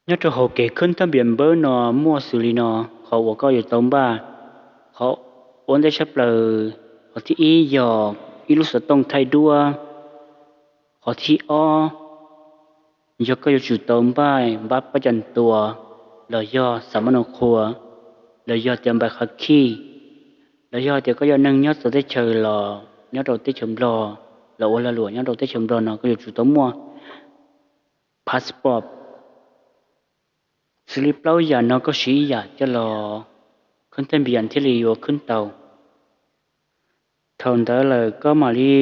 Nyob rau hauv kev khwb thaj npias npawb no muaj xws li no: qhov uas koj yuav tau npaj, qhov ua ntej tshaj plaws, qhov thib ib yog ib lub xov tooj thaij duab, qhov thib ob yog koj yuav tsum tau npaj npab pab cam tua, los yog xa mab nus qhua, los yog tias npais qhav khij, los yog tias koj yog neeg nyob txawv teb chaws los nyob rau teb chaws Nplog, los ua lag luam nyob rau teb chaws Nplog no koj yuav tsum tau muaj passport. Xws li plaub yam no koj siv ib yam coj los khwb thaj npias thiaj li yuav khwb tau. Thaum ntawd lawm koj mam li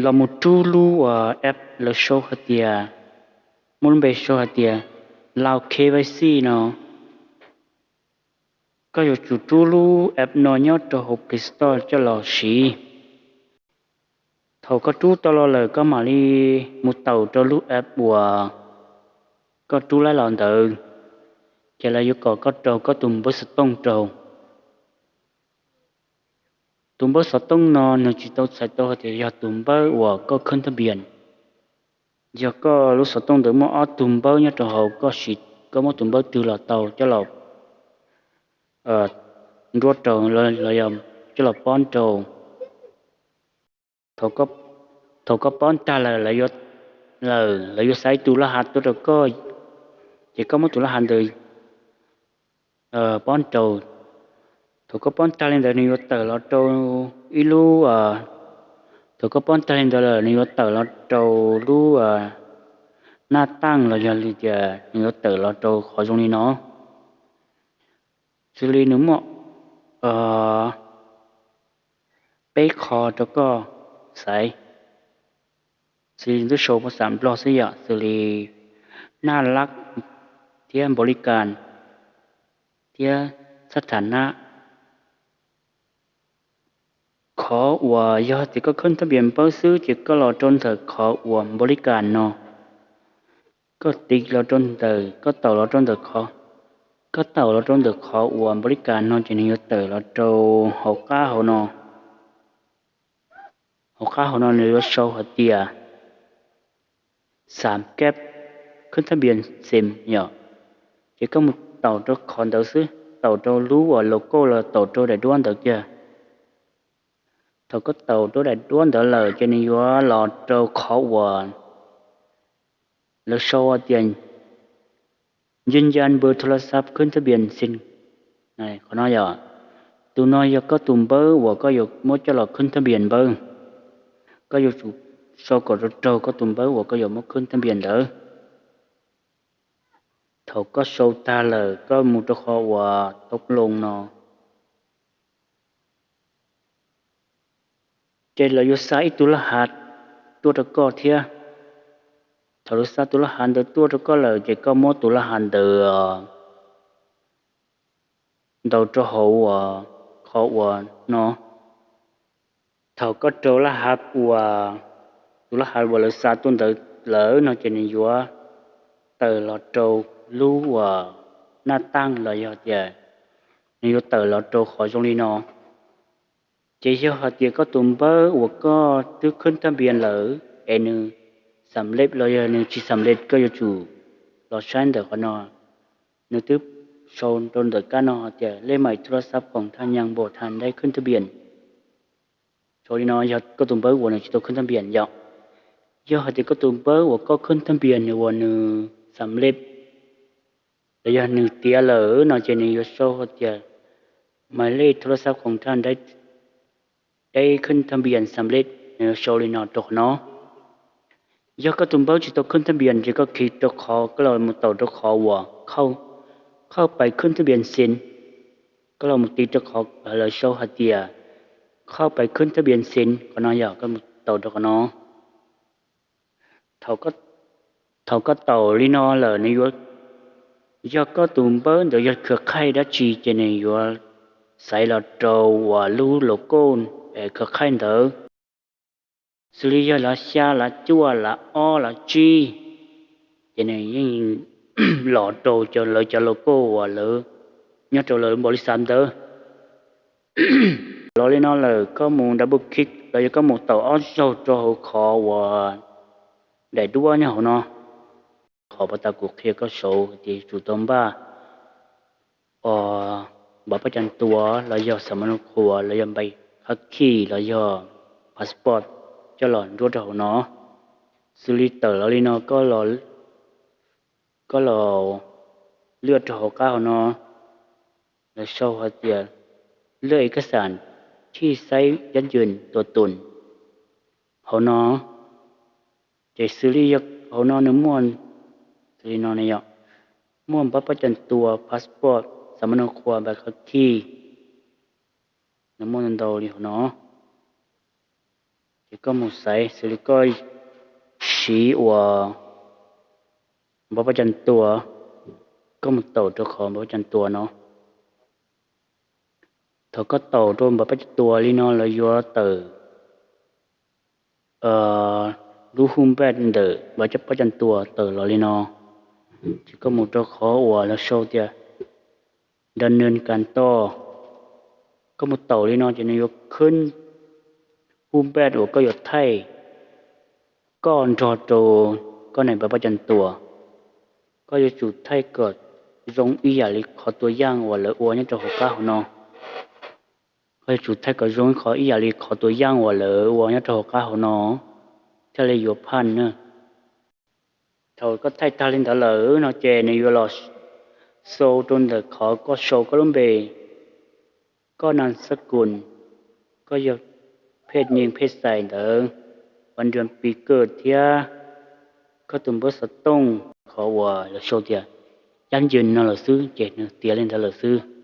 los mus rub lub app lawv sau hais tias, muaj lub npe sau hais tias Lao K Y C no. Koj yuav tsum rub lub app no nyob rau hauv Play Store coj los siv. Thaum koj rub tau los lawm koj mam li mus taus rau lub app uas koj rub laib los ntawd, ces lawv yuav kom koj rau koj tus npawb xov tooj rau. Tus npawb xov tooj no nws tsis tau txhais tau hais tias yog tus npawb uas koj khwb thaj npias. Yog koj lub xov tooj ntawd muaj ob tug npawb nyob rau hauv, koj siv, koj muab tus npawb twg los tau coj los nruab rau, los yog coj los pob rau. Thaum koj pob tag lawm, lawv yuav xa ib tug laj hav tuaj rau koj, ces koj muab tus laj hav ntawd pob rau. Thaum koj pob tag li ntawd nws yuav tawm los rau ib lub, thaum koj pob tag li ntawd lawm nws yuav tawm los rau lub naj tag los yog li tias nws yuav tawm los rau qhov zoo li no. Xws li nws muaj peb qho rau koj xaiv, xws li twb sau phas xas Nplog xwb yom, xws li naj lab thiab npaum li kas thiab xab tham na. Qhov uas yog tias koj khwb thaj npias npawb xwb ces koj los rau ntawm qhov uas npaum li kas no, koj tiv los rau ntawm, koj taus los rau ntawm qhov, koj taus los rau ntawm qhov uas npaum li kas no ces nws yuav tawm los rau hauv qab hauv no. Hauv qab hauv no nws yuav sau hais tias xam keb khwb thaj npias xim yom, ces koj mus taus rau qhov ntawd xwb, taus rau lub uas logo los taus rau daim duab ntawd kiag. Thaum koj taus rau daim duab ntawd lawm ces nws yuav los rau qhov uas lawv sau tias yij yan npawb thaj laj xab khwb thaj npias xim. Qhov no yog, tus no yog koj tus npawb uas koj yuav muab coj los khwb thaj npias npawb. Koj yuav tsum sau kom raug raug koj tus npawb uas koj yuav muab khwb thaj npias ntawd. Thaum koj sau tag lawm koj mus rau qhov uas tau loo no, ces lawv yuav xa ib tug laj hav tuaj rau koj thiab. Thaum lawv xa tus laj hav ntawd tuaj rau koj lawm ces koj muab tus laj hav ntawd ntaus rau hauv uas qhov uas no. Thaum koj rau laj hav uas, tus laj hav uas lawv xa tuaj ntawd lawm no ces nws yuav tawm los rau lub uas naj tag los yog tias nws yuav tawm los rau qhov zoo li no. Ces yog hais tias koj tus npawb uas koj twb khwb thaj npias lawm es nws xam lej los yog nws tsis xam lej, koj yuav tsum los saib ntawm qhov no. Nws twb sau rau ntawm kab no tias lej mais thaj laj xab khoom thaj nyav npam thaj dab khwb thaj npias. Sau li no yog koj tus npawb uas nws tsis tau khwb thaj npias yom. Yog hais tias koj tus npawb uas koj khwb thaj npias nws uas nws xam lej los yog nws tiav lawm no ces nws yuav sau hais tias maiv lej thaj laj xab khoom thaj dab khwb thaj npias xam lej, nws yuav sau li no rau qhov no. Yog koj tus npawb tsis tau khwb thaj npias ces koj khi rau qhov, koj los mus taus rau qhov uas khauj pais khwb thaj npias xim. Koj los mus tiv rau qhov lawv sau hais tias khauj pais khwb thaj npias xim, qhov no yog koj mus taus rau qhov no. Thaum koj taus li no lawm nws yuav, yog koj tus npawb ntawd yog khwv khaij dab tsi ces nws yuav xaiv los rau uas lub logo khwv khaij ntawd. Xws li yog lav xya, lav cuaj, lav ob, lav tsib, ces nws yeej los rau lawv cov logo uas lawv nyob rau lawv npau li xav ntawd. Los li no lawm koj mus double click los yog koj mus taus ob zaug rau hauv qhov uas daim duab nyob hauv no. qhov pas tas kuv qhia koj saud hais tias yuav tsum tau npaj os, npav pab cag tua los yog xam ma no qhua los yog npav khav khij los yog passport coj los nruab rau hauv no. Xws li tawm los li no, koj los lwaj rau hauv qab hauv no, lawv sau hais tias lwaj ib kab xam thij xaib yab ncws tua tus hauv no. Ces xws li yog hauv no nws muaj xws li no ne yom, muaj npav pab cag tua, passport, xam ma no qhua, npav khav khij, nws muaj ntau li hauv no. Ces koj mus xaiv xws li koj siv uas npav pab cag tua, koj mus taus rau qhov npav pab cag tua no. Thaum koj taus rau npav pab cag tua li no lawv yuav tawm lub hu npaj ntawm npav pab cag tua tawm los li no. Ces koj mus rau qhov uas lawv sau tias da nws kas toj, koj mus taus li no ces nws yuav khwb hu npaj uas koj yuav thaij koj nrog rau koj daim npav pab cag tua. Koj yuav tsum thaij kom zoo ib yam li qhov tua yaaj uas lawv ua nyob rau hauv qab hauv no. Koj yuav tsum thaij kom zoo qhov ib yam li qhov tua yaaj uas lawv ua nyob rau hauv qab hauv no thiaj li yuav phaj na. Thaum koj thaij tag li ntawd lawm no ces nws yuav los sau rau ntawm qhov koj sau koj lub npe, koj nam xab kus, koj yog phej nyeej phej xais ntawd, vas nrua pis kawj thiab koj tus npawb xov tooj, qhov uas lawv sau tias yab ncws no lawm xwb ces nws tiav li ntawd lawm xwb.